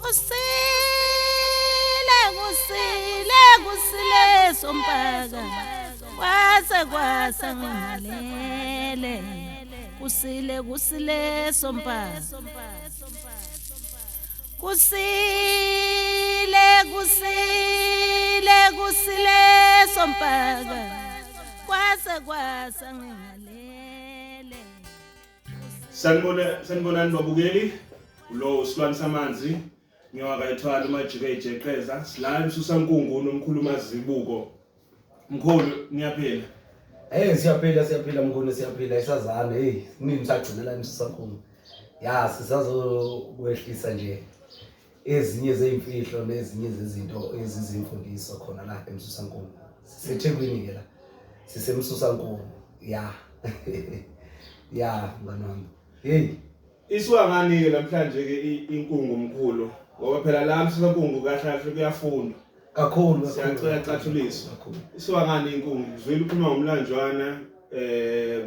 Kusile kusile kusile sompaka kwase kwasa ngingalele kusile kusile sompaka kusile kusile kusile sompaka kwase kwasa ngingalele. Sanibona, sanibonani babukeli. Lo usilwane samanzi ngiyawakayithwala umajike ejeqeza sila emsusankungu nomkhulu Mazibuko. Mkhulu, niyaphila? Hey, siyaphila, siyaphila mkhulu, siyaphila isazana. Hey, nini sagcina la emsusankungu. Ya, sisazokwehlisa nje ezinye zeimfihlo nezinye zezinto ezizimfundiso khona la emsusankungu. SiseThekwini ke la. Sisemsusankungu. Ya. Ya, mngani wami. Hey. Isuka ngani-ke namhlanje ke inkungu mkhulu, ngoba phela la msusankungu kahle kahle kuyafundwa. Kakhulu. Siyacela cathuliswa. Kakhulu. Isuka ngani inkungu? Ngizwile ukhuluma ngomlanjwana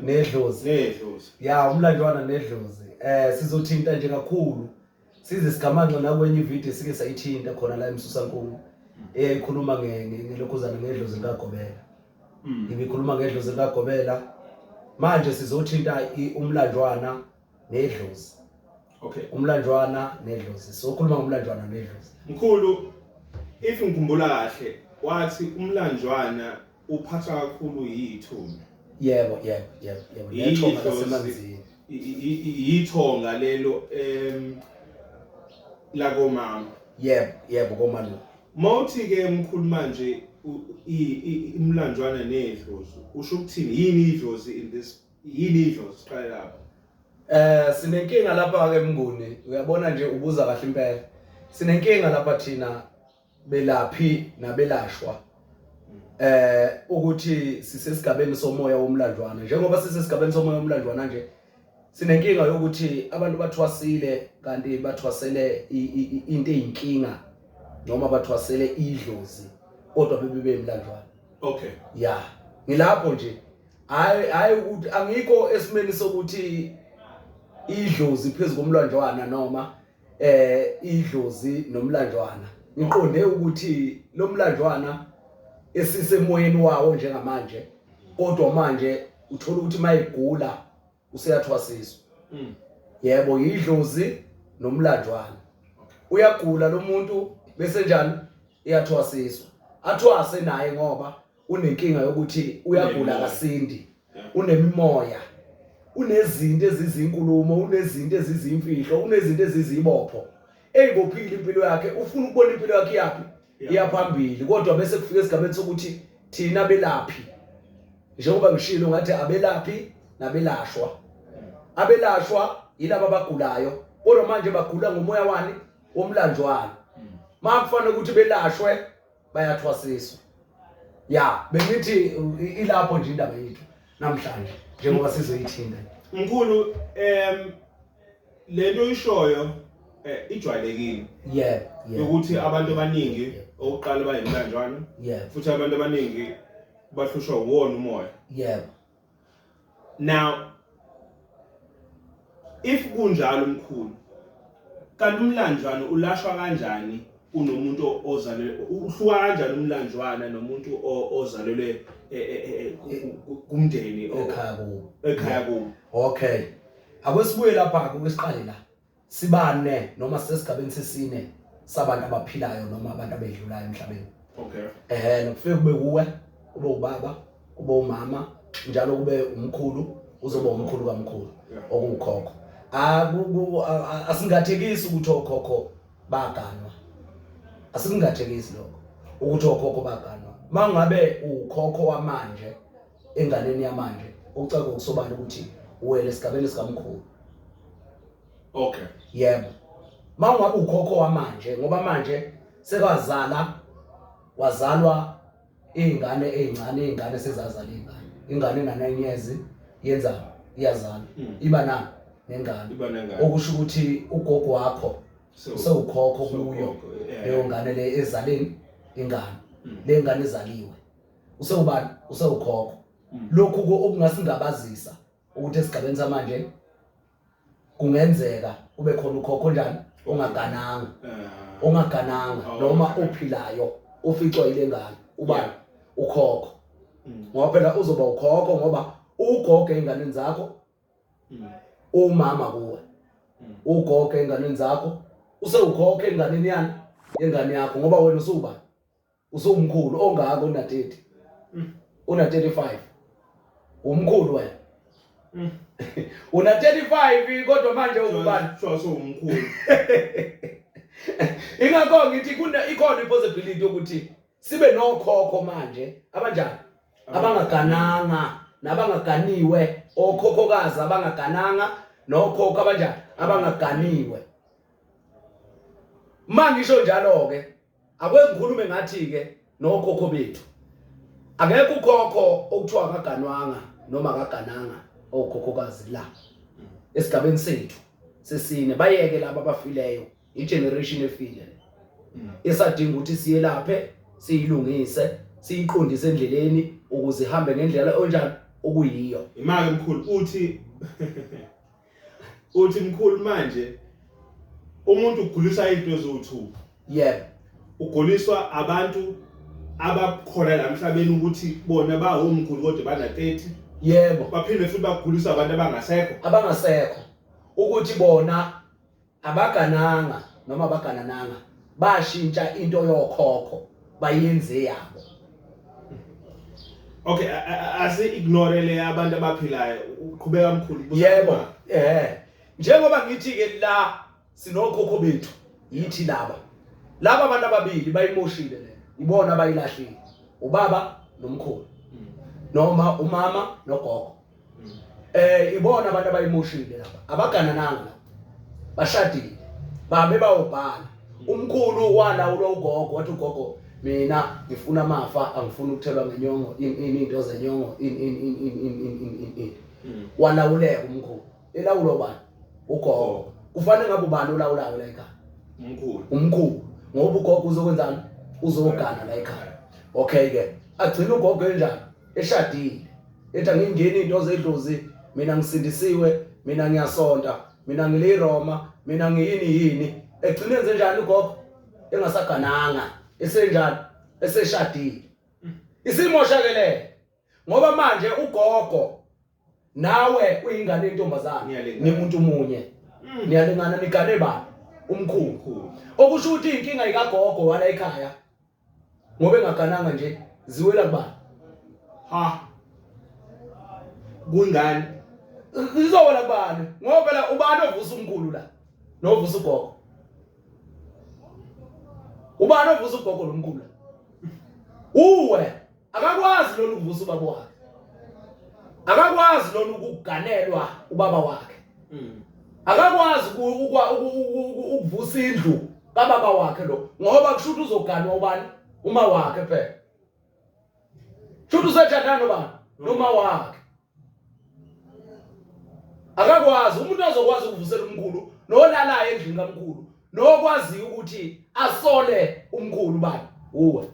Nedlozi. Nedlozi. Ya, umlanjwana nedlozi. Sizothinta nje kakhulu. Size sigamanxe nakwenye ivideo sike sayithinta khona la emsusankungu. Eyayikhuluma ngelokhuzana ngedlozi likaGobela. Ibikhuluma ngedlozi likaGobela. Manje sizothinta umlanjwana nedlozi. Umlanjwana nedlozi. Sokhuluma ngomlanjwana nedlozi. Mkhulu, if ngikhumbula kahle, wathi umlanjwana uphathwa kakhulu yithunga. Yebo, yebo, yebo, yebo. Yidlozi. Nethonga lasemanzini. Yithonga lelo lakomama. Yebo, yebo, komalume. Mawuthi ke mkhulu manje umlanjwana nedlozi, usho ukuthini? Yini idlozi in this? Yini idlozi? Siqale lapho. Sinenkinga lapha ke Mnguni, uyabona nje ubuza kahle impela. Sinenkinga lapha thina belaphi nabelashwa. Ukuthi sisesigabeni somoya womlanjwana. Njengoba sisesigabeni somoya womlanjwana nje, sinenkinga yokuthi abantu bathwasile kanti bathwasele into eyinkinga noma bathwasele idlozi kodwa bebe bemlanjwana. Ya, ngilapho nje. Hayi, hayi ukuthi angikho esimeni sokuthi idlozi phezulu komlanjwana noma idlozi nomlanjwana. Ngiqonde ukuthi lo mlanjwana esisemoyeni wawo njengamanje, kodwa manje uthola ukuthi mayigula useyathwasiswa. Yebo, idlozi nomlanjwana. Uyagula lo muntu bese njani iyathwasiswa. Athwase naye ngoba unenkinga yokuthi uyagula Unemimoya. akasindi. Unemimoya. Unezinto ezizinkulumo, unezinto ezizimfihlo, unezinto ezizibopho. Eyibophile impilo yakhe, ufuna ukubona impilo yakhe iyaphi? Iyaphambili. Kodwa bese kufika esigabeni sokuthi thina belaphi. Njengoba ngishilo ngathi abelaphi nabelashwa. Abelashwa yilaba abagulayo, kodwa manje bagula ngomoya wani? Womlanjwana. Makufanele ukuthi belashwe bayathwasiswa. Ya, bengithi ilapho nje indaba yethu namhlanje njengoba sizoyithinta. Mkhulu, lento oyishoyo ijwayelekile. Yebo, yebo. Ukuthi abantu abaningi oqala bayimlanjwana. Yebo. Futhi abantu abaningi bahlushwa uwona umoya. Yebo. Now if kunjalo mkhulu, kanti umlanjwana ulashwa kanjani kunomuntu ozalelwe, uhluka kanjani umlanjwana nomuntu ozalelwe kumndeni ekhaya kubo? Ekhaya kubo. Okay. Akwesibuye lapha ke siqale la. Sibane noma sisesigabeni sesine sabantu abaphilayo noma abantu abedlulayo emhlabeni. Nokufike kube kuwe, kube ubaba, kube umama, njalo kube umkhulu, uzoba umkhulu kamkhulu, okuwukhokho. Asingathekisi ukuthi okhokho baganwa. Asingathekisi lokho ukuthi okhokho baganwa. Mangabe ukhokho wamanje enganeni yamanje, okucaca ngokusobala ukuthi uwele esigabeni sikamkhulu. Yebo. Mangabe ukhokho wamanje, ngoba manje sekazala, wazalwa izingane ezincane, izingane sezazala izingane. Ingane ena 9 years yenza iyazala. Iba na nengane. Iba nengane. Okusho ukuthi ugogo wakho usewukhokho kuyo leyo ngane le ezaleni ingane. Le ngane ezaliwe. Usewubani? Usewukhokho. Lokhu okungasingabazisa ukuthi esigabeni samanje kungenzeka kube khona ukhokho njani ongagananga. Ongagananga Oh, noma okay. ophilayo oficwa ile ngane ubani? Yeah. Ukhokho. Ngoba phela uzoba ukhokho ngoba ugogo ey'nganeni zakho, umama kuwe. Ugogo ey'nganeni zakho, usewukhokho enganeni yani yengane yakho ngoba wena usuba usumkhulu ongaka una-30, una-35, umkhulu wena. Una-35 kodwa manje ungubani? So so umkhulu. Ingakho ngithi kuna ikhona ipossibility yokuthi sibe nokhokho manje abanjani, abangagananga nabangaganiwe, okhokhokazi abangagananga nokhokho abanjani abangaganiwe. Mangisho njalo ke ake ngikhulume ngathi ke nokhokho bethu, akekho ukhokho okuthiwa akaganwanga noma akagananga okhokhokazi la esigabeni sethu sesine. Bayeke laba abafileyo, igeneration efile esadinga ukuthi siyelaphe, siyilungise, siyiqondise endleleni ukuze ihambe ngendlela onjani okuyiyo. Imali mkhulu, uthi mkhulu manje umuntu uguliswa into eziwu2. Yebo. Uguliswa abantu abakhona la emhlabeni ukuthi bona bawumkhulu kodwa bana 30. Yebo. Baphinde futhi baguliswa abantu abangasekho. Abangasekho ukuthi bona abagananga noma abaganananga, bashintsha into yokhokho bayenze yabo. Okay, asi ignore le abantu abaphilayo. Uqhubeka mkhulu. Yebo, njengoba ngithi ke la sinokhokho bethu, yithi laba abantu ababili bayimoshile le, ibona abayilahlile, ubaba nomkhulu noma umama nogogo. Ibona abantu abayimoshile laba, abaganananga, bashadile, babe bawubhala. Umkhulu walawulwa ugogo, wathi ugogo mina ngifuna amafa, angifuni ukuthelwa ngenyongo, in into zenyongo, in in in in in in in in. Walawuleka umkhulu, elawulwa ubani? Ugogo. Kufanele ngabe ubani olawulayo la ekhaya? Umkhulu. Umkhulu, ngoba ugogo uzokwenzani? Uzogana la ekhaya. Okay ke, agcina ugogo enjani? Eshadile. Ethi angingeni into zedlozi, mina ngisindisiwe, mina ngiyasonta, mina ngiliRoma, mina ngiyini yini. Egcina enze njani ugogo? Engasagananga, esenjani? Eseshadile. Isimoshakele. Ngoba manje ugogo nawe uyingane yentombazane, nimuntu munye. Niyalingana, nigane bani? Umkhulu. Okusho ukuthi inkinga ikagogo wala ekhaya ngoba engagananga nje ziwela kubani? Ha. Kungani? Izowela kubani? Ngoba phela ubani ovusa umkhulu la? Novusa ugogo. Ubani ovusa ugogo nomkhulu la? Uwe. Akakwazi lona ukuvusa ubaba wakhe. Akakwazi lona ukuganelwa ubaba wakhe. Akakwazi ukuvusa indlu kababa wakhe lo, ngoba kusho ukuthi uzoganwa ubani? Uma wakhe phela. Kusho ukuthi usethandana nobani? Noma wakhe. Akakwazi umuntu ozokwazi ukuvusela umkhulu nolalayo endlini kamkhulu nokwaziyo ukuthi asole umkhulu bani? Uwe.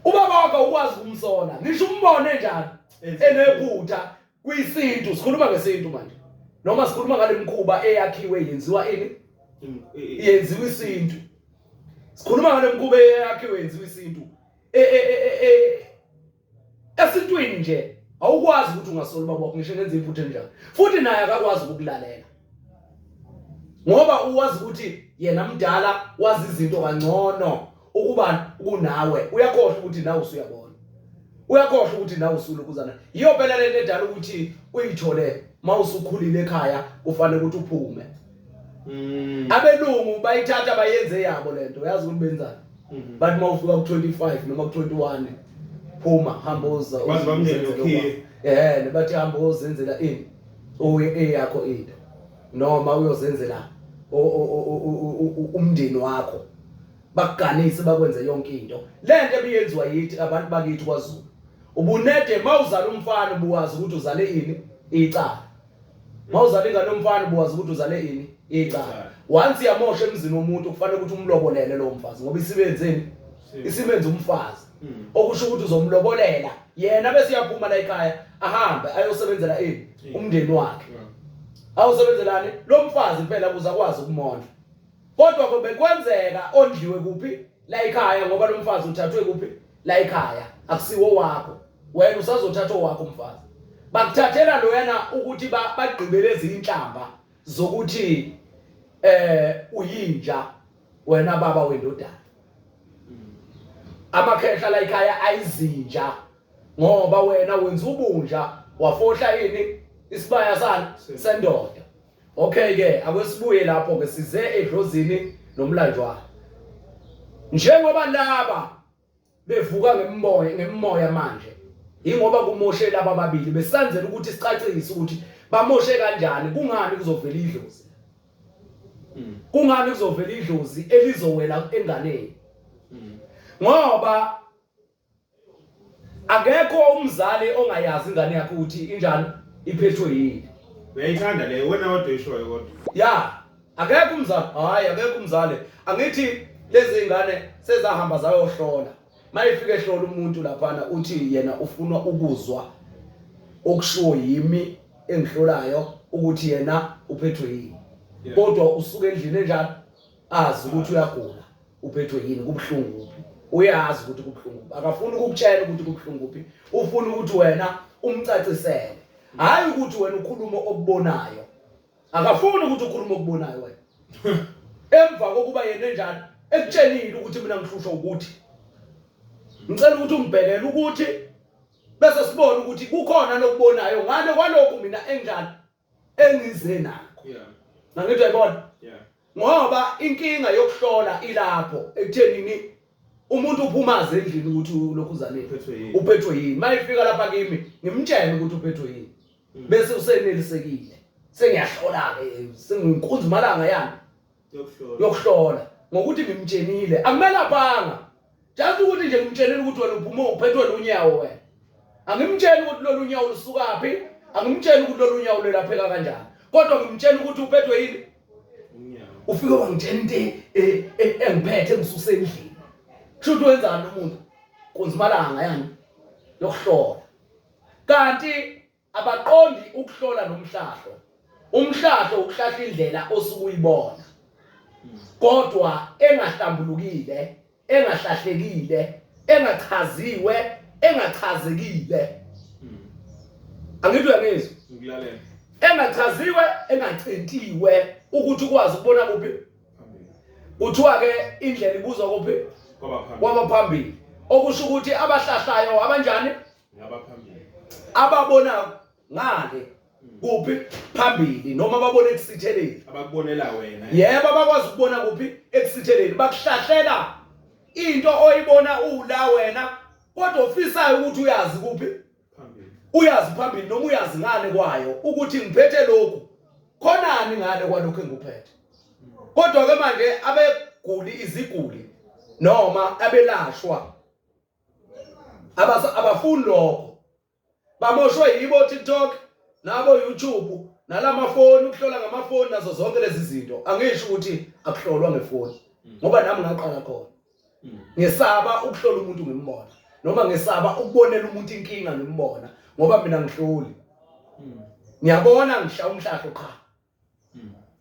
Ubaba wakho ukwazi ukumsola, ngisho umbone njani enephutha kwisintu. Sikhuluma ngesintu manje, noma sikhuluma ngale mkhuba eyakhiwe yenziwa ini? Yenziwa isintu. Sikhuluma ngale mkhuba eyakhiwe yenziwa isintu. Esintwini nje awukwazi ukuthi ungasola ubaba wakho ngisho ngenza iphutha enjani, futhi naye akakwazi ukukulalela ngoba uwazi ukuthi yena mdala, wazi izinto kangcono ukuba kunawe. Uyakhohlwa ukuthi nawe usuyabona, uyakhohlwa ukuthi nawe usulukuzana. Yiyo phela lento edala ukuthi uyithole mawusukhulile ekhaya kufanele ukuthi uphume. Abelungu bayithatha bayenze yabo lento, uyazi ukuthi benzani? Bathi mawufika ku-25 noma ku-21 phuma, hamba uza Baze bamnike nokhiye. Bathi hamba uzenzela ini, eyakho into, noma uyozenzela umndeni wakho, bakuganise bakwenze yonke into. Lento ebiyenziwa yithi abantu bakithi kwaZulu, ubunede mawuzala umfana ubuwazi ukuthi uzale ini? Icala. Mawuzala ingane yomfana ubuwazi ukuthi uzale ini? Icala. Once yamosha emzini womuntu kufanele ukuthi umlobolele lowo mfazi, ngoba isibenzeni? Isibenza umfazi. Okusho ukuthi uzomlobolela yena bese uyaphuma la ekhaya ahambe ayosebenzela ini? Umndeni wakhe. Awusebenzelani lo mfazi phela ukuze akwazi ukumondla. Kodwa kube kwenzeka ondliwe kuphi la ekhaya ngoba lo mfazi uthathwe kuphi la ekhaya akusiwo wakho. Wena usazothatha owakho umfazi. Bakuthathela loyana ukuthi bagqibele izinhlamba zokuthi uyinja wena baba wendodana. Amakhehla la ekhaya ayizinja ngoba wena wenza ubunja wafohla ini isibaya sani sendoda. Okay ke akwesibuye lapho ke size edlozini nomlanjwana. Njengoba laba bevuka ngemimoya manje ingoba kumoshe laba ababili besanzela ukuthi sicacise ukuthi bamoshe kanjani, kungani kuzovela idlozi, kungani kuzovela idlozi elizowela enganeni, ngoba akekho umzali ongayazi ingane yakhe ukuthi injani, iphethwe yini. Uyayithanda leyo wena kodwa ishoyo kodwa. Ya, akekho umzali, hayi akekho umzali. Angithi lezi ingane sezahamba zayohlola. Mayifika ehlola umuntu laphana uthi yena ufuna ukuzwa okushiwo yimi engihlolayo ukuthi yena uphethwe yini. Kodwa usuka endlini enjani azi ukuthi uyagula, uphethwe yini, kubuhlungu kuphi. Uyazi ukuthi kubuhlungu kuphi. Akafuni ukukutshela ukuthi kubuhlungu kuphi. Ufuna ukuthi wena umcacisele. Hayi ukuthi wena ukhuluma okubonayo. Akafuni ukuthi ukhulume okubonayo wena. Emva kokuba yena enjani ekutshenile ukuthi mina ngihlushwa ukuthi ngicela ukuthi ungibhekele ukuthi bese sibone ukuthi kukhona nokubonayo ngale kwalokhu mina enjani engize nakho. Angithi uyayibona? Ngoba inkinga yokuhlola ilapho ekuthenini umuntu uphuma aze endlini ukuthi lokhu uzalile uphethwe yini. Mayifika lapha kimi ngimtshele ukuthi uphethwe yini. Bese usenelisekile. Sengiyahlola ke, sengiyinkunzi malanga yani yokuhlola ngokuthi ngimtshenile. Akumelaphanga. Just ukuthi nje ngimtshenile ukuthi wena uphuma uphethwe lunyawo wena. Angimtsheli ukuthi lolu nyawo lusukaphi, angimtsheli ukuthi lolu nyawo lwelapheka kanjani. Kodwa ngimtshela ukuthi uphethwe yini? Ufike wangitshela into engiphethe ngisuse endlini. Kusho ukuthi wenzani umuntu? Kunzimalanga yani yokuhlola. Kanti abaqondi ukuhlola nomhlahlo. Umhlahlo ukuhlahla indlela osuke uyibona. Kodwa engahlambulukile, engahlahlekile, engachaziwe, engachazekile. Angithi uyangizwa? Ngikulalela. Engachaziwe, engacintiwe ukuthi ukwazi ukubona kuphi. Kuthiwa ke indlela ibuzwa kuphi? Kwabaphambili. Okusho ukuthi abahlahlayo abanjani? Ngabaphambili. Ababona ngale kuphi phambili noma babona ekusitheleni. Abakubonela wena. Yebo, abakwazi ukubona kuphi ekusitheleni. Bakuhlahlela into oyibona ula wena kodwa ofisayo ukuthi uyazi kuphi phambili. Uyazi phambili noma uyazi ngale kwayo ukuthi ngiphethe lokhu. Khonani ngale kwalokho engikuphethe. Kodwa ke manje abeguli iziguli noma abelashwa abafuni lokho. Bamoshwe yibo TikTok nabo YouTube nalamafoni, ukuhlola ngamafoni nazo zonke lezi zinto. Angisho ukuthi akuhlolwa ngefoni ngoba nami ngaqala khona. Ngesaba ukuhlola umuntu ngimbona noma ngesaba ukubonela umuntu inkinga ngimbona ngoba mina ngihloli. Ngiyabona ngishaya umhlahlo qha.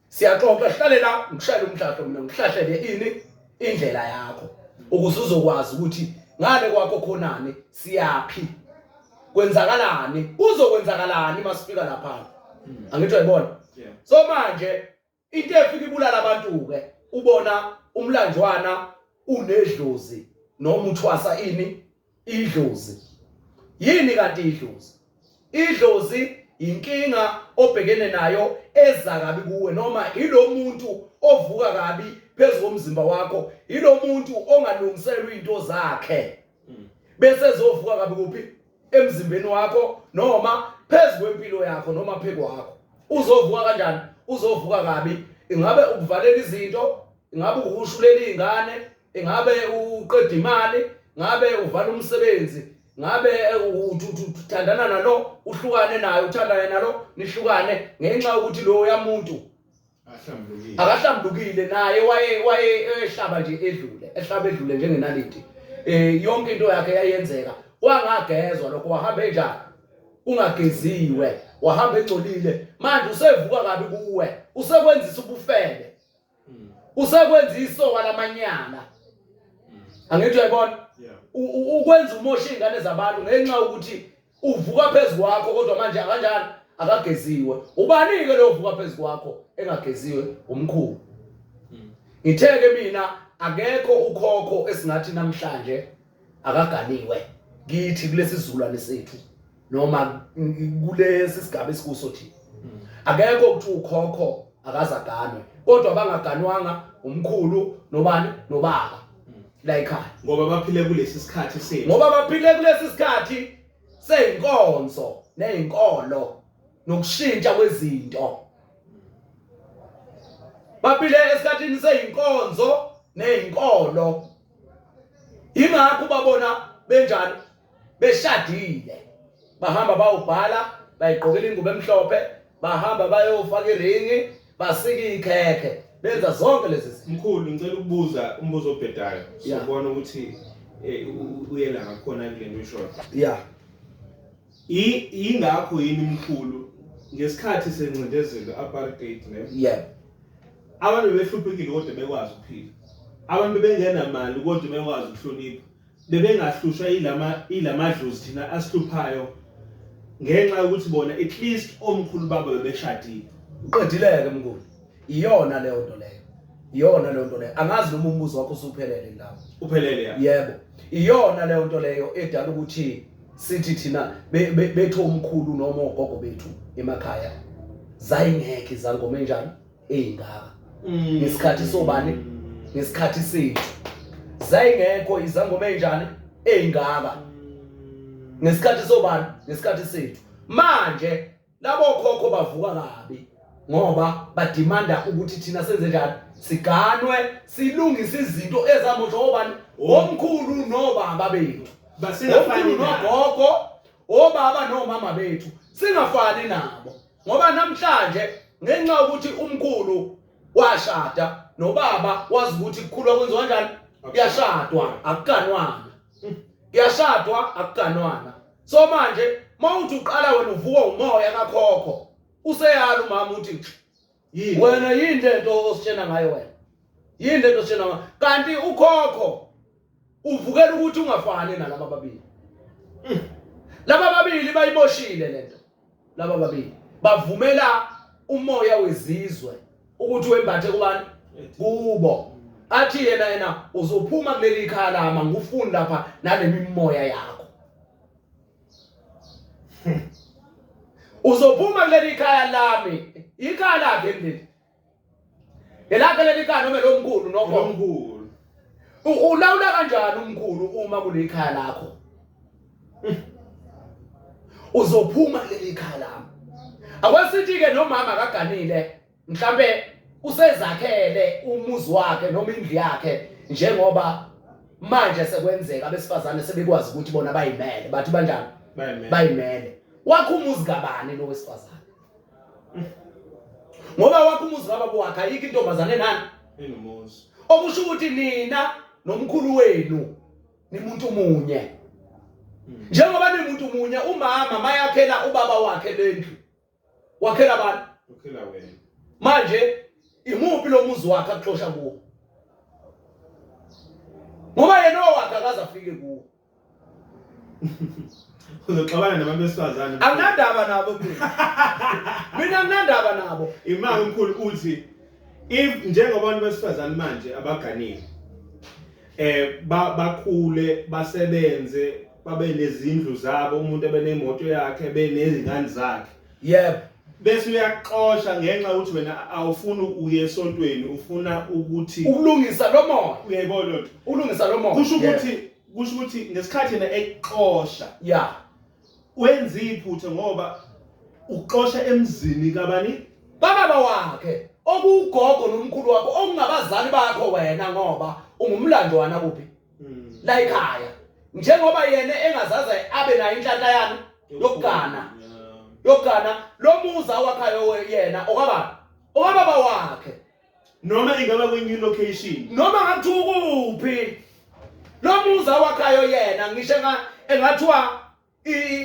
Siyaxoxa sihlale la ngikushayele umhlahlo mina ngihlahlele ini indlela yakho ukuze uzokwazi ukuthi ngale kwakho khonani siyaphi, kwenzakalani, kuzokwenzakalani masifika lapha. Angithi uyayibona? So manje into efika ibulala abantu ke ubona umlanjwana unedlozi noma uthwasa ini idlozi. Yini kanti idlozi? Idlozi inkinga obhekene nayo eza kabi kuwe noma ilo muntu ovuka kabi phezu komzimba wakho, ilo muntu ongalungiselwa izinto zakhe bese ezovuka kabi kuphi emzimbeni wakho noma phezu kwempilo yakho noma phezu kwakho. Uzovuka kanjani? Uzovuka kabi. Ingabe ukuvalela izinto, ingabe ukushulela izingane, ingabe uqeda imali, ngabe uvala umsebenzi, ngabe uthandana nalo uhlukane naye, uthandane nalo nihlukane ngenxa yokuthi lo yamuntu akahlambulukile naye waye ehlaba nje edlule, ehlaba edlule njengenaliti. Yonke into yakhe yayenzeka, wangagezwa lokho, wahamba enjani ungageziwe. Wahamba engcolile, manje usevuka kabi kuwe, usekwenzisa ubufebe, usekwenza isoka lamanyala. Angithi uyayibona? Ukwenza umosha iy'ngane zabantu ngenxa yokuthi uvuka phezu kwakho, kodwa manje akanjani, akageziwe. Ubani-ke lo ovuka phezu kwakho engageziwe? Umkhulu. Ngithe-ke mina akekho ukhokho esingathi namhlanje akaganiwe kithi kulesi sizukulwane sethu noma kulesi sigaba esikuso thina. Akekho ukuthi ukhokho akazaganwe, kodwa abangaganwanga umkhulu nobani nobaba la ekhaya, ngoba baphile kulesi sikhathi sethu, ngoba baphile kulesi sikhathi seyinkonzo nezinkolo nokushintsha kwezinto. Baphile esikhathini seyinkonzo nezinkolo, ingakho babona benjani beshadile, bahamba bawubhala, bayigqokela ingubo emhlophe, bahamba bayofaka iringi, basika ikhekhe, benza zonke lezi zinto. Mkhulu, ngicela ukubuza umbuzo obhedayo, sobona ukuthi uyela ngakhona kule nto oyishoyo. Ingakho yini mkhulu ngesikhathi sencindezelo, apartheid, ne? Abantu bebehluphekile kodwa bekwazi ukuphila, abantu bebengenamali kodwa bekwazi ukuhlonipha, bebengahlushwa ilamadlozi thina asihluphayo ngenxa yokuthi bona at least omkhulu babo bebeshadile. Uqedileke mkhulu, iyona leyo nto leyo, iyona leyo nto leyo. Angazi noma umbuzo wakho usuphelele lapho. Uphelele, ya. Yebo, iyona leyo nto leyo edala ukuthi sithi thina bethu omkhulu noma ogogo bethu emakhaya zayingekho izangoma enjani eyingaka ngesikhathi sobani, ngesikhathi sethu zayingekho izangoma enjani eyingaka ngesikhathi sobani, ngesikhathi sethu. Manje labo khokho bavuka kabi ngoba badimanda ukuthi thina senze njani, siganwe, silungise izinto ezamoshwa obani, omkhulu nobaba bethu, Basingafani omkhulu nogogo, obaba nomama bethu, singafani nabo. Ngoba namhlanje ngenxa yokuthi umkhulu washada nobaba wazi ukuthi kukhulwa kwenziwa kanjani, kuyashadwa akuganwana, kuyashadwa akuganwana. So manje mawuthi uqala wena uvuka umoya kakhokho, useyala umama uthi Yini? Wena yini lento ositshena ngayo wena? Yini lento ositshena ngayo? Kanti ukhokho uvukela ukuthi ungafani nalaba babili. Laba babili bayimoshile lento. Laba babili bavumela umoya wezizwe ukuthi wembathe kubani? Kubo. Athi yena uzophuma kuleli khaya lami, ngikufuni lapha nalemimoya yakho. Uzophuma kuleli khaya lami. Ikhaya lakhe leli. Elakhe leli khaya noma lomkhulu nokho. Lomkhulu. Ulawula kanjani umkhulu uma kulekhaya lakho? Uzophuma kuleli khaya lami. Akwesithi ke nomama akaganile, mhlambe usezakhele umuzi wakhe noma indlu yakhe, njengoba manje sekwenzeka abesifazane sebekwazi ukuthi bona bayimele, bathi banjani? Bayimele. Bayimele. Wakho umuzi kabani lo wesifazane? Ngoba wakho umuzi kababa wakhe, ayikho intombazane nani enomuzi. Okusho ukuthi nina nomkhulu wenu nimuntu munye. Njengoba nimuntu munye, umama mayakhela ubaba wakhe lendlu, wakhela abantu, Wakhela wena. Manje imuphi lo muzi wakhe akuxosha kuwo? Ngoba yena owakhe akaze afike kuwo. Uzoxabana nabantu besifazane. Anginandaba nabo mina. Mina anginandaba nabo. Imali omkhulu uthi if njengoba abantu besifazane manje abaganile bakhule basebenze babe nezindlu zabo, umuntu abe nemoto yakhe, benezingane zakhe. Bese uyaxosha ngenxa ukuthi wena awufuni uye esontweni, ufuna ukuthi ukulungisa lo moya. Uyayibona lento? Ukulungisa lo moya. Kusho ukuthi kusho ukuthi ngesikhathi yena exosha wenza iphutha ngoba uxosha emzini kabani? Kababa wakhe, okuwugogo nomkhulu wakho, okungabazali bakho wena, ngoba ungumlandwana kuphi? La ekhaya. Njengoba yena engazaze abe nayo inhlanhla yani yokugana. Yokugana lo muzi awakhayo yena okabani? Okababa wakhe. Noma ingaba kwenye location. Noma ngathiwa kuphi? Lo muzi awakhayo yena ngisho engathiwa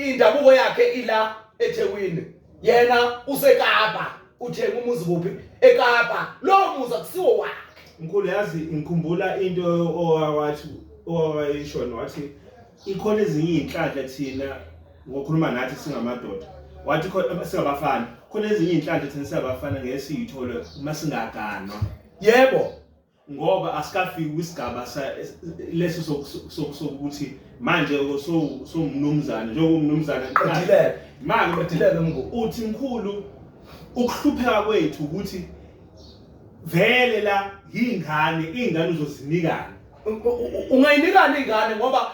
indabuko yakhe ila eThekwini. Yena useKapa, uthenga umuzi kuphi? EKapa. Lowo muzi akusiwo wakhe. Mkhulu, yazi ngikhumbula into owawathi owayisho wathi ikhona ezinye iy'nhlanhla thina ngokhuluma nathi singamadoda, wathi singabafana, khona ezinye iy'nhlanhla thina singabafana ngeke siyithole uma singaganwa. Yebo. Ngoba asikafiki kwisigaba leso sokuthi manje sowumnumzane, njengoba umnumzane Qedileke. Manje Qedileke mnguni. Uthi mkhulu, ukuhlupheka kwethu ukuthi vele la yingane, ingane uzozinikana. Ungayinikana ingane ngoba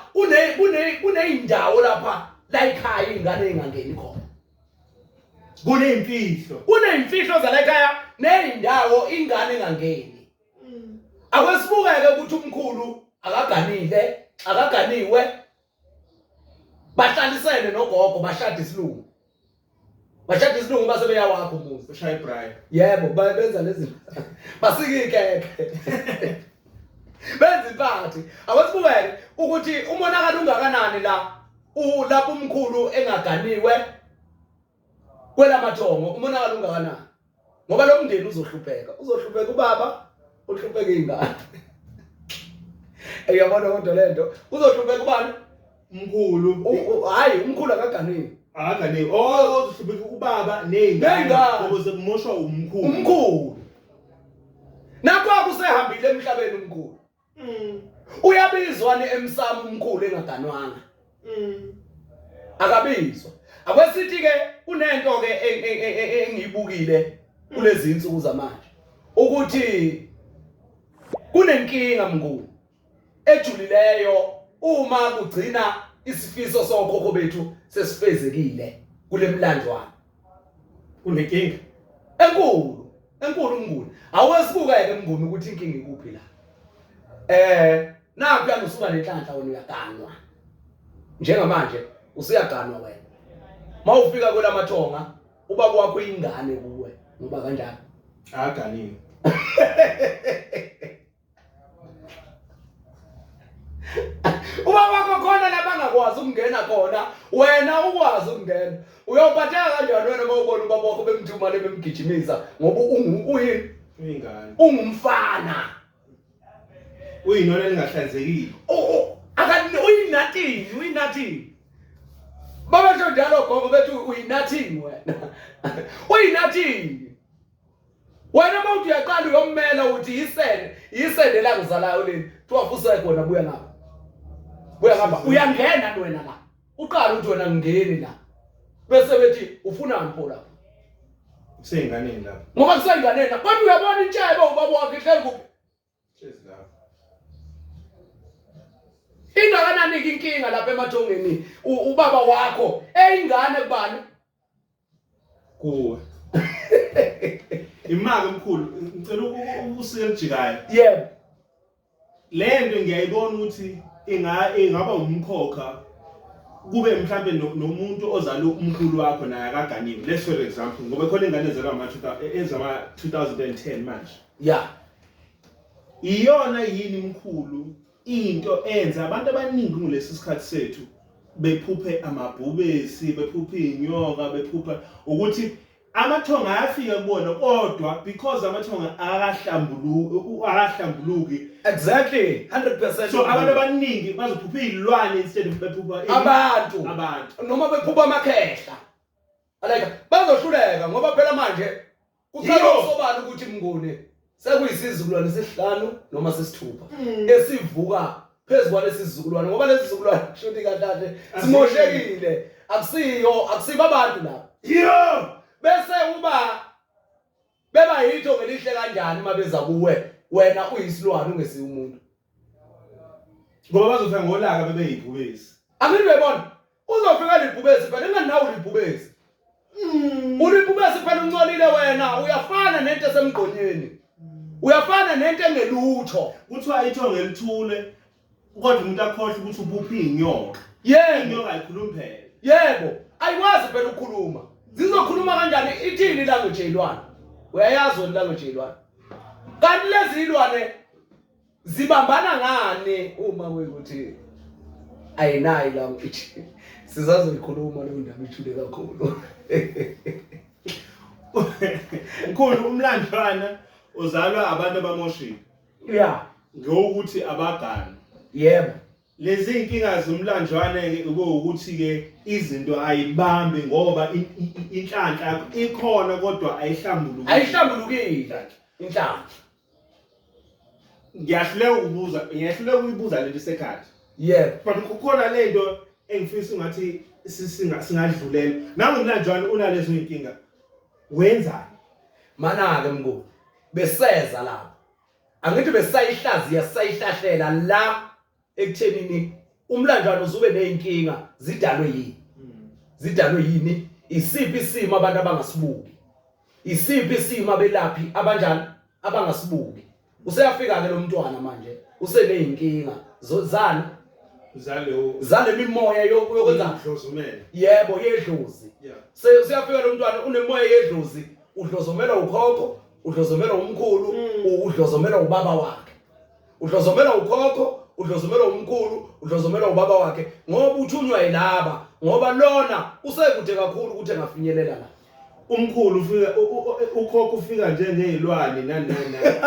kuneyindawo lapha la ekhaya ingane ingangeni khona. Kuneyimfihlo. Kuneyimfihlo zala ekhaya neyindawo ingane ingangeni. Akwesibukeke ukuthi umkhulu akaganile, akaganiwe. Bahlalisene nogogo bashada isilungu. Bashada isilungu base beyawakha umuzi. Ushaya ibraai. Yebo, benza lezi. Basika ikeke. Benza iphathi. Akwesibukeke ukuthi umonakalo ungakanani la. Lapho umkhulu engaganiwe kwelamathongo umonakalo ungakanani? Ngoba lo mndeni uzohlupheka, uzohlupheka ubaba, uhlupheka ingane. Uyabona kodwa lento, uzohlupheka ubani? Umkhulu. Hayi, umkhulu akaganiwe. Akaganiwe. Oh, uzohlupheka ubaba nezingane. Nezingane. Ukuze kumoshwa umkhulu. Umkhulu. Nakho akusehambile emhlabeni umkhulu. Uyabizwa ne emsamo umkhulu engaganwanga. Akabizwa. Akwesithi ke kunento ke engiyibukile kulezi insuku zamanje ukuthi kunenkinga mnguni ejulileyo uma kugcina isifiso sokhokho bethu sesifezekile kulemlandwana. Kunenkinga enkulu, enkulu mnguni. Awesibukeke mnguni ukuthi inkinga ikuphi la. Nakho usuka nenhlanhla wena uyaganwa. Njengamanje usuyaganwa wena. Mawufika kwelamathonga ubaba wakho ingane kuwe ngoba kanjani? Akaganiwe. Ubaba wakho khona lapha angakwazi ukungena khona, wena ukwazi ukungena. Uyophatheka kanjani wena uma ubona ubaba wakho bemthuma le bemgijimisa ngoba uyini? Uyingane. Ungumfana. Uyinona elingahlanzekile. Uyinathini, uyinathini. Baba njalo gogo bethi uyinathini wena. Uyinathini. Wena uma uthi uyaqala uyommela uthi yisende, yisende la ngizalayo leli. Kuthiwa fuseke wena buya ngapha. Buya ngapha. Uyangena wena la. Uqala uthi wena ngingeni la. Bese bethi ufunani pho lapha? Kuseyinganeni lapha. Ngoba kuseyinganeni lapha. Kodwa uyabona intshebe ubaba wakhe ihleli kuphi? Hlezi lapha. Ingakanani inkinga lapha emathongeni ubaba wakho eyingane kubani? Kuwe. Imali omkhulu, ngicela usike elijikayo. Yebo. Lento ngiyayibona ukuthi ingaba umkhokha kube mhlambe nomuntu ozala umkhulu wakho naye akaganiwe. Let's for example, ngoba khona ingane ezalwa ezama 2010 manje. Yeah. Iyona yini mkhulu into enza abantu abaningi kulesi sikhathi sethu bephuphe amabhubesi, bephuphe inyoka, bephupha ukuthi amathonga ayafika kubona kodwa because amathonga akahlambuluki. Exactly, 100%. So abantu abaningi bazophupha izilwane instead of bephupha abantu. Abantu. Noma bephupha amakhehla. Like bazohluleka ngoba phela manje kucela usobala ukuthi mnguni sekuyisizukulwane sesihlanu noma sesithupha esivuka phezu kwalesi sizukulwane ngoba lesi sizukulwane shuthi kahle simoshekile, akusiyo akusibo abantu lapha. Yo! Bese uba beba yitho ngelihle kanjani uma beza kuwe wena uyisilwane ungesiyo umuntu. Ngoba bazofika ngolaka bebe yibhubesi. Angithi uyabona uzofika libhubesi phela inganawo libhubesi. Ulibhubesi phela uncolile wena, uyafana nento esemgqonyeni. Uyafana nento engelutho. Kuthiwa ithongo elithule kodwa umuntu akhohle ukuthi ubuphi inyoka. Yebo. Inyoka ayikhulumi phela. Yebo, ayikwazi phela ukukhuluma. Zizokhuluma kanjani? Ithini language yilwane? Uyayazi wena language yilwane. Kanti lezi ilwane zibambana ngani uma kuyikuthi ayinayo language? Sizazoyikhuluma leyo ndaba ijule kakhulu. Mkhulu umlandwana uzalwa abantu abamoshile. Yeah. Ngokuthi abagani. Yebo. Lezi inkinga zomlanjwane ke ukuthi ke izinto ayibambi ngoba inhlanhla yakho ikhona kodwa ayihlambulukile. Ayihlambulukile inhlanhla. Ngiyahluleka ukubuza, ngiyahluleka ukuyibuza lento isekhaya. Yebo. But kukhona lento engifisa ungathi singadlulela. Nangu umlanjwane unalezo inkinga. Wenzani? Mana-ke mnguni beseza lapho. Angithi besayihlaziya sayihlahlela la ekuthenini umlanjwana uzube nezinkinga zidalwe yini? Zidalwe yini? Isiphi isimo abantu abangasibuki? Isiphi isimo abelaphi abanjani abangasibuki? Useyafika ke lo mntwana manje useneyinkinga zani zalo zale mimoya yokwenza dlozumela. Yebo, yedlozi. Yeah. Useyafika lo mntwana unemoya yedlozi, udlozomela ukhokho, udlozomela umkhulu, udlozomela ubaba wakhe. Udlozomela ukhokho, udlozomela umkhulu, udlozomela ubaba wakhe ngoba uthunywa yilaba, ngoba lona usekude kakhulu ukuthi engafinyelela la. Umkhulu ufika ukhokho ufika njengezilwane nani nani nani.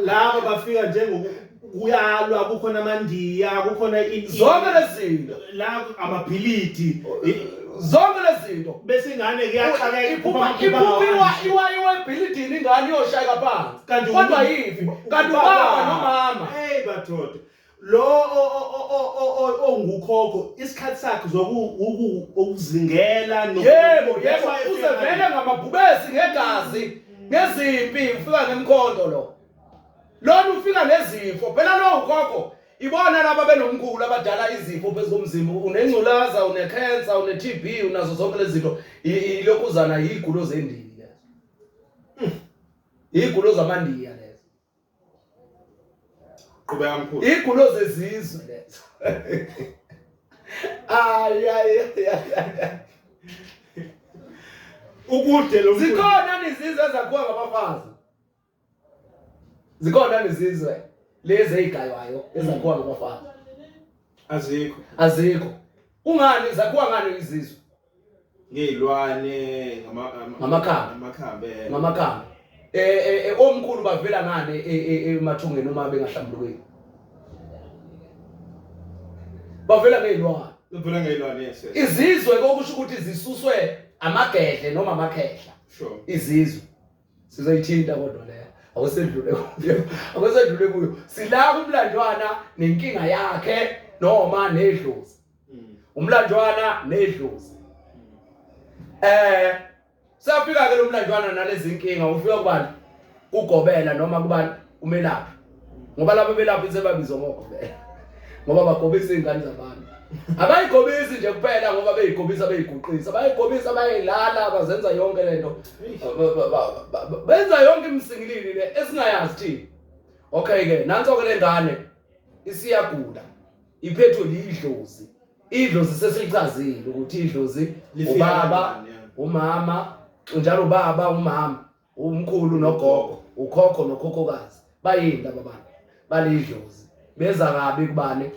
Laba bafika njengokuyalwa, kukhona amandiya, kukhona zonke lezi zinto. La amabhilidi. Zonke lezi zinto. Bese ingane kuyaxakeka iphuma iwa iwa ebhilidini ingane iyoshayeka phansi. Kanti kodwa yivi kanti ubaba nomama. Hey badoda. Lo ongukhokho isikhathi sakhe zokuzingela Yebo, yebo, uzevele ngamabhubesi ngegazi, ngezimpi ufika ngemkhonto lo. Lona ufika nezifo, phela lo ukhokho ibona laba benomkhulu abadala izifo phezu komzimba, unengculaza, une-cancer, une-TB, unazo zonke lezi zinto. Ilokhuzana yigulo zendini lezo. Igulo zamandiya lezo. Qhubeka mkhulu. Igulo zezizwe lezo. Ay ay ay. Ukude lo mkhulu. Zikhona izizwe ezakhiwa ngabafazi. Zikhona izizwe lezi ezigaywayo ezakhiwa ngabafazi. Azikho. Azikho. Kungani zakhiwa ngani izizwe? Ngezilwane, ngamakhambi. Ngamakhambi. Ngamakhambi. Omkhulu bavela ngani emathungeni uma bengahlambulukile? Bavela ngezilwane. Bavela ngezilwane, yes, yes. Izizwe kokusho ukuthi zisuswe amagedle noma amakhehla. Sure. Izizwe. Sizoyithinta kodwa leyo. Awusedlule kuyo. Awusedlule kuyo. Sila kumlandwana nenkinga yakhe noma nedlozi. Umlandwana nedlozi. Siyafika ke lo mlandwana nalezi inkinga, ufika kubani? Kugobela noma kubani? Umelaphi. Ngoba labo belaphi sebabizwa ngogobela. Ngoba bagobisa izingane zabantu. Abayigobisi nje kuphela ngoba beyigobisa beyiguqisa. Bayigobisa bayilala bazenza yonke lento. Benza yonke imisingilili le esingayazi thina. Okay ke, nanso ke lengane isiyagula. Iphethwe lidlozi. Idlozi sesilichazile ukuthi idlozi ubaba, umama, njalo ubaba, umama, umkhulu nogogo, ukhokho nokhokhokazi. Bayini laba bantu? Balidlozi. Beza kabi kubani?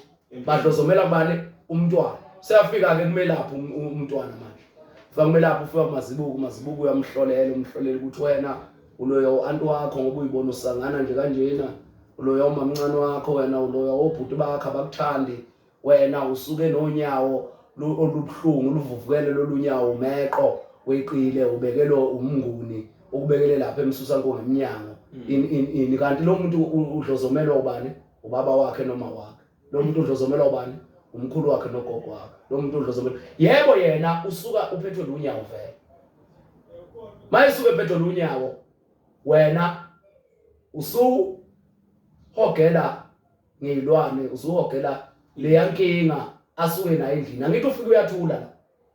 Badlozomela kubani? Umntwana. Seyafika ke kumelaphi umntwana manje. Ufika kumelaphi, ufika kumazibuko, umazibuko uyamhlolela, umhlolela ukuthi wena uloya uanti wakho ngoba uyibona usangana nje kanjena. Uloya umamncane wakho wena, uloya obhuti bakho abakuthandi. Wena usuke nonyawo olubuhlungu luvuvukele lolunyawo umeqo weqile ubekelo umnguni ukubekele lapha emsusa nkonke eminyango. In kanti lo muntu udlozomelwa ubani? Ubaba wakhe noma wakhe. Lo muntu udlozomelwa ubani? Umkhulu wakhe nogogo wakhe. Lo muntu udlozomelwa. Yebo yena usuka uphethwe lunyawo vele. Mayisuke ephethwe lunyawo wena usuhogela ngeyilwane, usuhogela leya nkinga asuke nayo endlini. Angithi ufike uyathula la,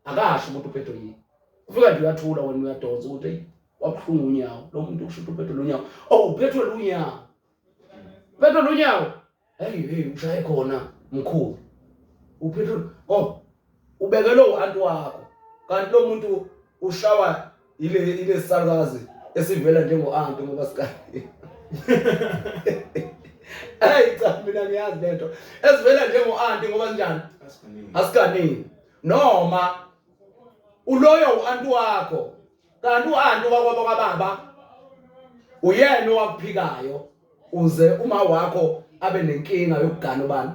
akasho ukuthi uphethwe yini. Ufika nje uyathula wena uyadonsa ukuthi hey wabuhlungu unyawo lo muntu usho ukuthi uphethwe lunyawo. Oh uphethwe lunyawo. Uphethwe lunyawo. Hey hey ushaye khona mkhulu. Uphethwe oh ubekele uanti wakho. Kanti lo muntu ushawa ile salukazi esivela njengo-anti ngoba sikanye. Hey cha mina ngiyazi lento. Esivela njengo-anti ngoba sinjani? Asikanini. Noma uloyo uanti wakho. Kanti u-anti wakwabo kababa uyena owakuphikayo uze uma wakho abe nenkinga yokugana ubani?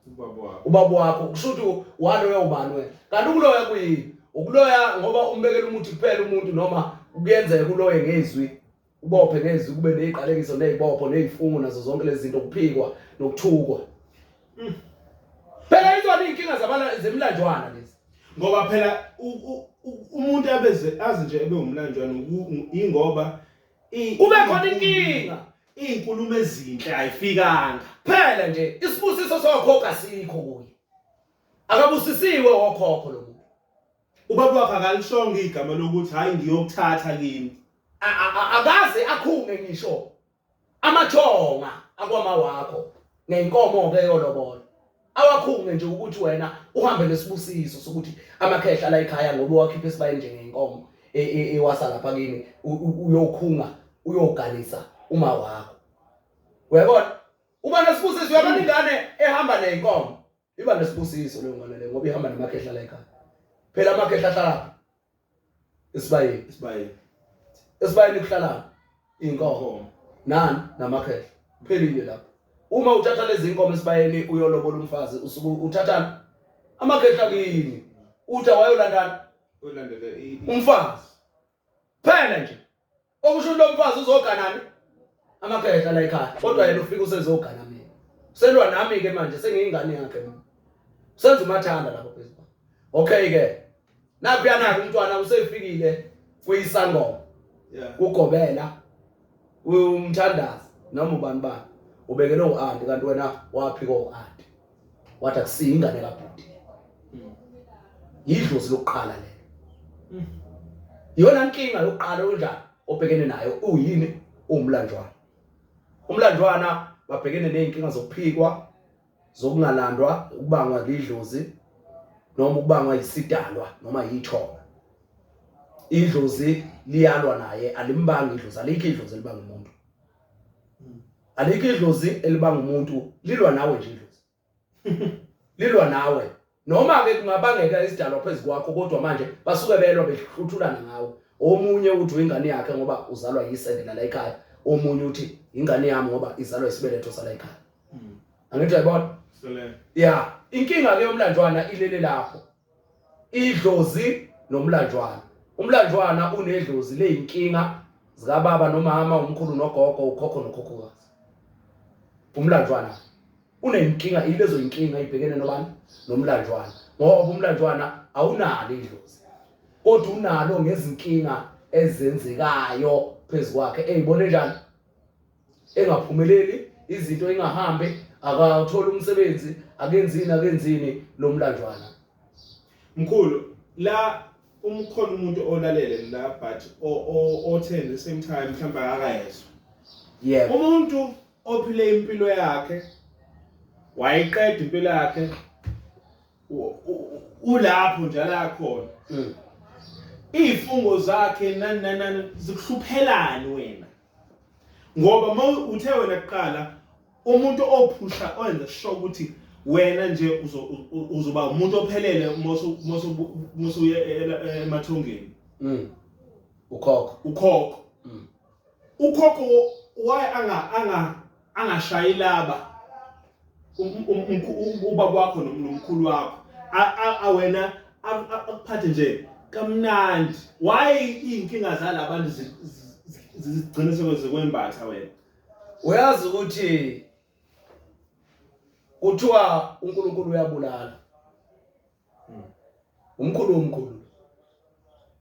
Ubaba wakho. Ubaba wakho kusho ukuthi waloya ubani wena? Kanti ukuloya kuyini? Ukuloya ngoba umbekela umuthi kuphela umuntu noma kuyenzeka uloye ngezwi ubophe ngezwi kube neziqalekiso nezibopho nezifungo nazo zonke lezi zinto kuphikwa nokuthukwa. Phela izona inkinga zabana zemlanjwana lezi. Ngoba phela umuntu abeze azi nje ebe umlanjwana ingoba kube khona inkinga izinkulumo ezinhle ayifikanga. Phela nje isibusiso sokhokho asikho kuye. Akabusisiwe wokhokho lo muntu. Ubaba wakhe akalishongo igama lokuthi hayi ngiyokuthatha kimi. Akaze akhunge ngisho amathonga akwama wakho ngenkomo ke yolobola. Awakhunge nje ukuthi wena uhambe nesibusiso sokuthi amakhehla la ekhaya ngoba wakhipha esibayeni nje ngenkomo ewasa lapha kini uyokhunga uyoganisa uma wakho. Uyabona? Uba nesibusiso uyabona ingane ehamba nenkomo. Iba nesibusiso leyo ngane leyo ngoba ihamba namakhehla la ekhaya. Phela amakhehla ahlala esibayeni. Esibayeni. Esibayeni kuhlala inkomo. Nani namakhehla. Phelile lapho. Uma uthatha lezi inkomo esibayeni uyolobola umfazi usuke uthathana amakhehla kini. Uthi wayolandana ulandele umfazi. Phela nje. Okusho lo mfazi uzoganani amakhehla la ekhaya kodwa yena ufika usezogana mina. Uselwa nami ke manje sengiyingane yakhe mina. Usenza umathanda lapho phezulu. Okay ke. Nakho yanaka umntwana usefikile kuyisangoma. Kugobela umthandazi noma ubani bani ubekele uanti kanti wena waphika uanti. Wathi akusiyo ingane kabhuti. Yidlozi lokuqala lelo. Iyona nkinga yokuqala onjani obhekene nayo uyini umlanjwana. Umlanjwana babhekene nezinkinga zokuphikwa, zokungalandwa, ukubangwa lidlozi noma ukubangwa isidalwa noma yithonga. Idlozi liyalwa naye alimbangi idlozi, alikho idlozi elibanga umuntu. Alikho idlozi elibanga umuntu, lilwa nawe nje idlozi. Lilwa nawe. Noma ke kungabangeka isidalwa phezu kwakho kodwa manje basuke belwa behluthulana ngawe. Omunye uthi uyingane yakhe ngoba uzalwa yisende la ekhaya, omunye uthi ingane yami ngoba izalwa isibeletho sala ekhaya. Angithi uyayibona? Yeah, inkinga ke yomlanjwana ilele lapho. Idlozi nomlanjwana. Umlanjwana unedlozi leyinkinga zikababa nomama, umkhulu nogogo, ukhokho nokhokhokazi. Umlanjwana unenkinga, ilezo inkinga ibhekene nobani? Nomlanjwana. Ngoba umlanjwana awunalo idlozi. Kodwa unalo ngezinkinga ezenzekayo phezu kwakhe. Eyibone njani? Engaphumeleli, izinto ingahambi, akathola umsebenzi, akenzini akenzini lo mlanjwana. Mkhulu, la umkhona umuntu olalele la but othe the same time mhlawumbe akakayezwa. Yebo. Umuntu ophile impilo yakhe wayiqeda impilo yakhe ulapho nje la khona. Izifungo zakhe nani nani nani zikuhluphelani wena? Ngoba uthe wena kuqala umuntu ophusha oyenza sure ukuthi wena nje uzoba umuntu ophelele musu emathongeni. Ukhokho. Ukhokho. Ukhokho why angashayi laba ubaba wakho nomkhulu wakho awena akuphathe nje kamnandi. Why inkinga zalabantu zigcine sekwembatha wena? Uyazi ukuthi kuthiwa uNkulunkulu uyabulala. Umkhulu omkhulu.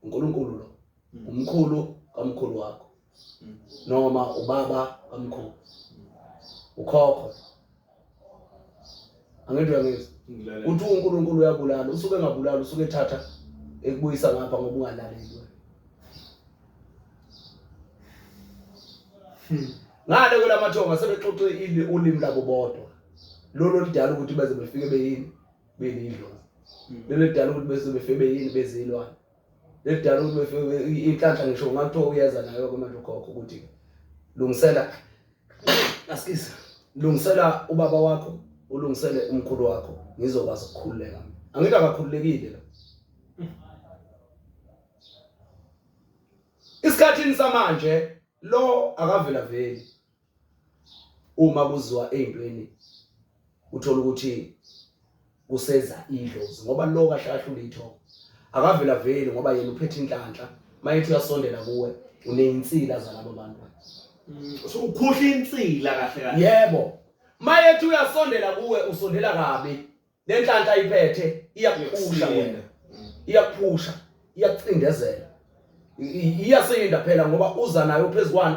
uNkulunkulu lo. Umkhulu kamkhulu wakho. Noma ubaba kamkhulu. Ukhokho. Angithi uyangizwa? Uthi uNkulunkulu uyabulala, usuke engabulala, usuke ethatha ekubuyisa ngapha ngoba ungalaleli wena. Ngale kwelamathonga sebexoxe ulimi labo bodwa. Lolo lidala ukuthi beze befike beyini belidlozi. Lelo lidala ukuthi bese befike beyini bezilwane. Lelidala ukuthi befike inhlanhla ngisho ngathiwa uyeza nayo ke manje ukhokho ukuthi lungisela askies lungisela ubaba wakho ulungisele umkhulu wakho ngizokwazi ukukhululeka. Angithi akakhululekile la. Isikhathini samanje lo akavela veli uma kuziwa ezintweni uthola ukuthi kuseza idlozi ngoba lo kahle kahle ulitho akavela veli ngoba yena uphethe inhlanhla mayethi uyasondela kuwe uneyinsila zalabo bantu. So ukhuhla insila kahle kahle. Yebo, mayethi uyasondela kuwe usondela kabi, lenhlanhla ayiphethe iyakuphusha wena, iyakuphusha, iyakucindezela, iyasinda phela ngoba uza nayo phezukwani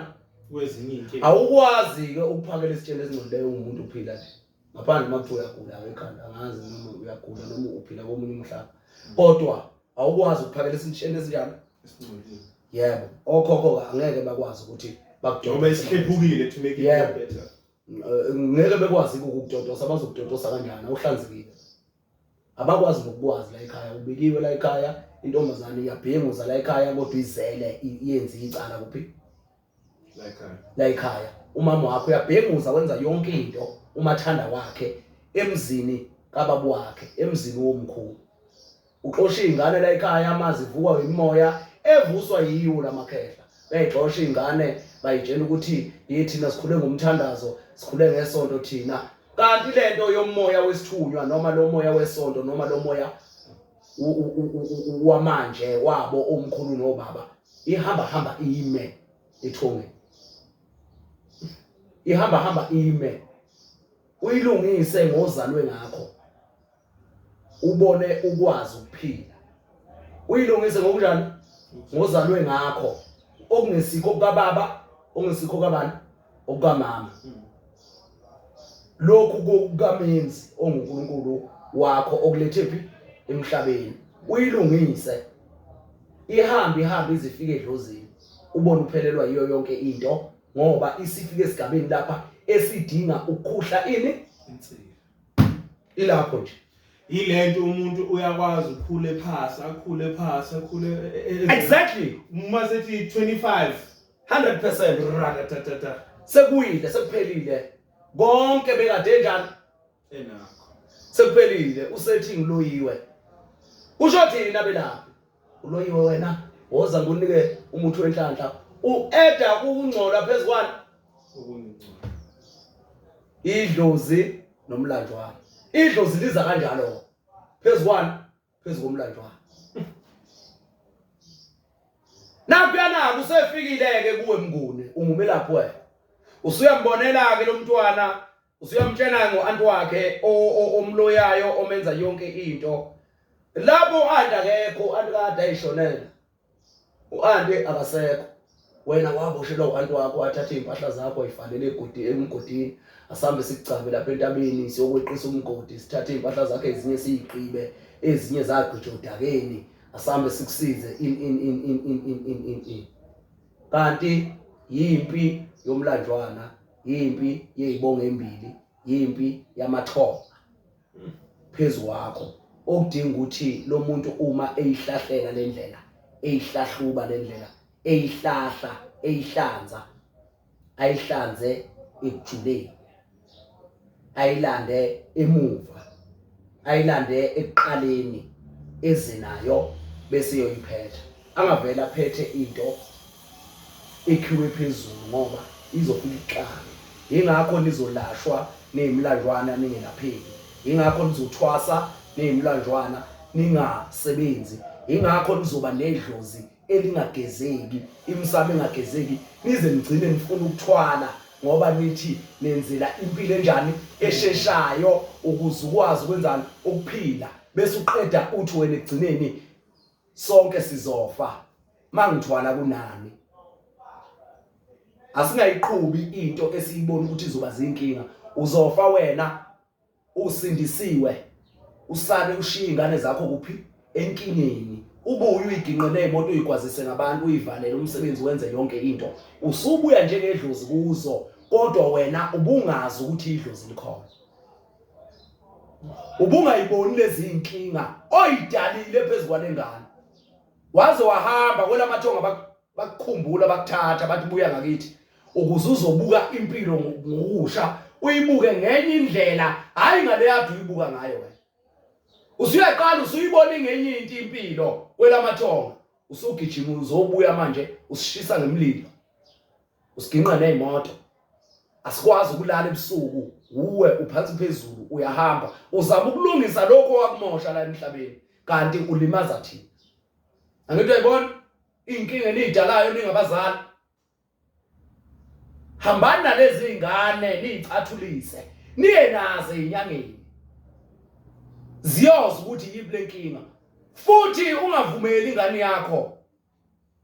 kwezinye inkinga. Awukwazi ke ukuphakela isitsheni esingcolileyo umuntu uphila nje ngaphandle uma kuthiwa uyagula ekhanda, angazi noma uyagula noma uphila komunye umhlaba, kodwa awukwazi ukuphakela isitsheni esinjalo esingcolile. Yebo, okhokho angeke bakwazi ukuthi bakudobe isihlephukile to make it better. Ngeke bekwazi ukukudodosa, bazokudodosa kanjani awuhlanzekile. Abakwazi nokukwazi la ekhaya, ubikiwe la ekhaya, intombazane iyabhenguza la ekhaya kodwa izele iyenze icala kuphi? La ekhaya. La ekhaya. Umama wakho uyabhenguza wenza yonke into umathanda wakhe emzini kababa wakhe, emzini womkhulu. Uxosha izingane la ekhaya, amazi ivukwa imimoya evuswa yiwo lamakhehla. Bayixosha izingane bayitshela ukuthi yithina sikhule ngomthandazo, sikhule ngesonto thina. Kanti lento yomoya wesithunywa noma lo moya wesonto noma lo moya wamanje wabo omkhulu nobaba ihamba hamba ime ethongeni, ihamba hamba ime, uyilungise ngozalwe ngakho, ubone ukwazi ukuphila, uyilungise ngokunjani ngozalwe ngakho, okungesikho kukababa, okungesikho kabani, okukamama, lokhu kokukamenzi onguNkulunkulu wakho okulethe phi emhlabeni, uyilungise ihambe ihambe izifike edlozini, ubone uphelelwa yiyo yonke into ngoba isifike esigabeni lapha esidinga ukukhuhla ini insila. Ilapho nje ilento umuntu uyakwazi ukukhule phasi, akhule phasi, akhule Exactly. Uma sethi 25 100% ratatatata sekuyile, sekuphelile konke bekade njani enakho, sekuphelile. Usethi ngiloyiwe, usho thina belaphi uloyiwe wena, woza ngunike umuthi wenhlanhla, ueda ukungcola phezukwani ukungcola idlozi nomlanjwana. Idlozi liza kanjalo phezukwani, phezu komlanjwana. Nakuyana kusefikile ke kuwe Mnguni, ungumelaphi wena, usuyambonela ke lo mntwana, usuyamtshela ngo-anti wakhe omloyayo omenza yonke into. Lapho u-anti akekho, u-anti kade ayishonela, u-anti akasekho, wena waboshelwa u-anti wakho, wathatha iy'mpahla zakho wayifalela emgodini, asambe sikucabe lapha entabeni siyokweqisa umgodi, sithathe iy'mpahla zakho ezinye siyigqibe, ezinye zagqitshwa odakeni, asambe sikusize in in in in in in in in in. Kanti yimpi yomlanjwana, yimpi yeyibongo embili, yimpi yamathonga phezu kwakho, okudinga ukuthi lo muntu uma eyihlahlela le ndlela, eyihlahluba le ndlela, eyihlahla, eyihlanza, ayihlanze ekujuleni, ayilande emuva, ayilande ekuqaleni eze nayo bese yoyiphetha. Angavela aphethe into ekhiwe phezulu ngoba izofika ixake. Yingakho nizolashwa neyimlanjwana ningelapheki, yingakho nizothwasa neyimlanjwana ningasebenzi, yingakho nizoba nedlozi elingagezeki, imisamo engagezeki, nize nigcine nifuna ukuthwala ngoba nithi nenzela impilo enjani esheshayo ukuze ukwazi ukwenzani ukuphila, bese uqeda uthi wena ekugcineni sonke sizofa mangithwala kunani. Asingayiqhubi into esiyibona ukuthi izoba zinkinga. Uzofa wena usindisiwe, usale ushiye ingane zakho kuphi enkingeni, ubuye uyiginqe nemoto uyigwazise ngabantu, uyivalele umsebenzi, wenze yonke into, usubuya njengedlozi kuzo, kodwa wena ubungazi ukuthi idlozi likhona, ubungayiboni lezi inkinga oyidalile phezu kwalengane. Waze wahamba kwelamathonga, bakukhumbula, bakuthatha, bathi buya ngakithi ukuze uzobuka impilo ngokusha, uyibuke ngenye indlela, hayi ngale yade uyibuka ngayo wena. Usuyaqala usuyibona ngenye into impilo kwelamathonga, Usugijima uzobuya manje usishisa ngemlilo. Usiginqa nezimoto. Asikwazi ukulala ebusuku, uwe uphansi phezulu uyahamba. Uzama ukulungisa lokho owakumosha la emhlabeni kanti ulimaza thina. Angithi uyayibona inkinga eniyidalayo ningabazali. Hambani nalezi zingane niyicathulise niye nazo ezinyangeni ziyoza ukuthi yiphi lenkinga futhi ungavumeli ingane yakho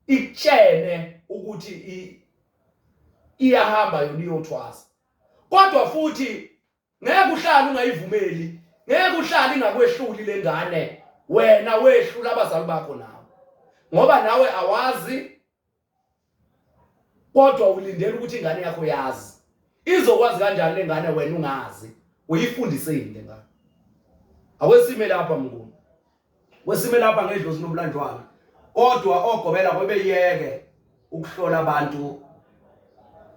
ikutshene ukuthi iyahamba yona iyothwasa kodwa futhi ngeke uhlale ungayivumeli ngeke uhlale ingakwehluli lengane wena wehlula abazali bakho nawe ngoba nawe awazi kodwa ulindele ukuthi ingane yakho yazi izokwazi kanjani lengane wena ungazi uyifundiseni lengane awesime lapha mnguni wesime lapha ngedlozi nomlanjwana kodwa ogobela kwebeyeke ukuhlola abantu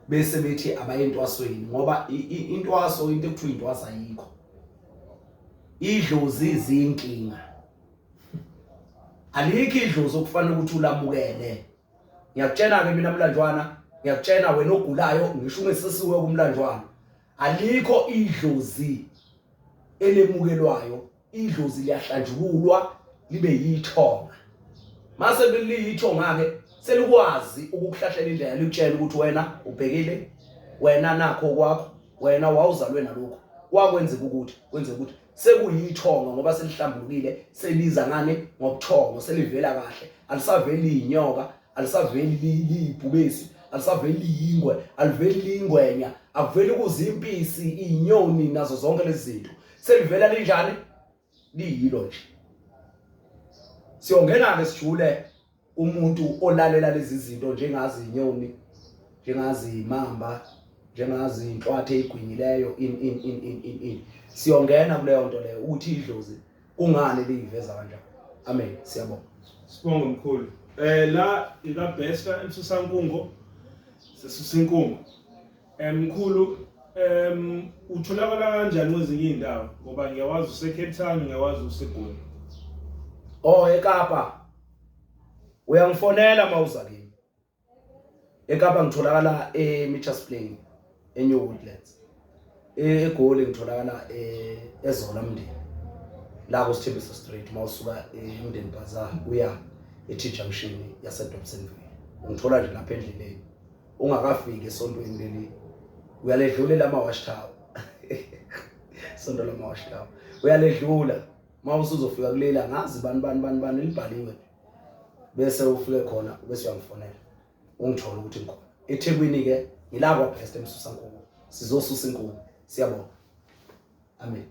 bese bethi abaye entwasweni ngoba intwaso into ekuthiwa intwaso ayikho idlozi izinkinga alikho idlozi okufanele ukuthi ulamukele ngiyakutshena ke mina mlanjwana ngiyakutshena wena ogulayo ngisho ungesisiwe kumlanjwana alikho idlozi elemukelwayo idlozi liyahlanjululwa libe yithonga mase liyithonga ke selikwazi ukukuhlahlela indlela likutshela ukuthi wena ubhekile wena nakho kwakho wena wawuzalwe nalokho kwakwenzeka ukuthi kwenzeka ukuthi sekuyithonga ngoba selihlambulukile seliza ngani ngobuthongo selivela kahle alisaveli inyoka alisaveli liyibhubesi alisaveli liyingwe aliveli liyingwenya akuveli kuzimpisi inyoni nazo zonke lezi zinto selivela linjani liyilo nje siyongena ke sijule umuntu olalela lezi zinto njengazi inyoni njengazi imamba njengazi inhlwathi eyigwinyileyo in in in in in in siyongena kuleyo nto leyo ukuthi idlozi kungani liyiveza kanjani amen siyabonga sibonge mkhulu eh la ika Bester emsusankungo sesusinkungu eh mkhulu em utholakala kanjani kwezinye izindawo ngoba ngiyawazi use Cape Town ngiyawazi useGoli oh eKapa uyangifonela mawuza kimi eKapa ngitholakala eMitchells Plain eNew Woodlands eGoli ngitholakala eZola Mndeni la kuSithembiso Street mawusuka eMndeni Bazaar uya eT Junction yaseDobsonville ungithola nje lapha endleleni ungakafiki esontweni leli uyaledlula lama wash tower sonto lama wash tower uyaledlula uma usuzofika kulela ngazi bani bani bani bani libhaliwe bese ufike khona bese uyangifonela ungithole ukuthi ngikhona eThekwini ke ngila kwa Best emsusa nkuku sizosusa inkuku siyabonga amen.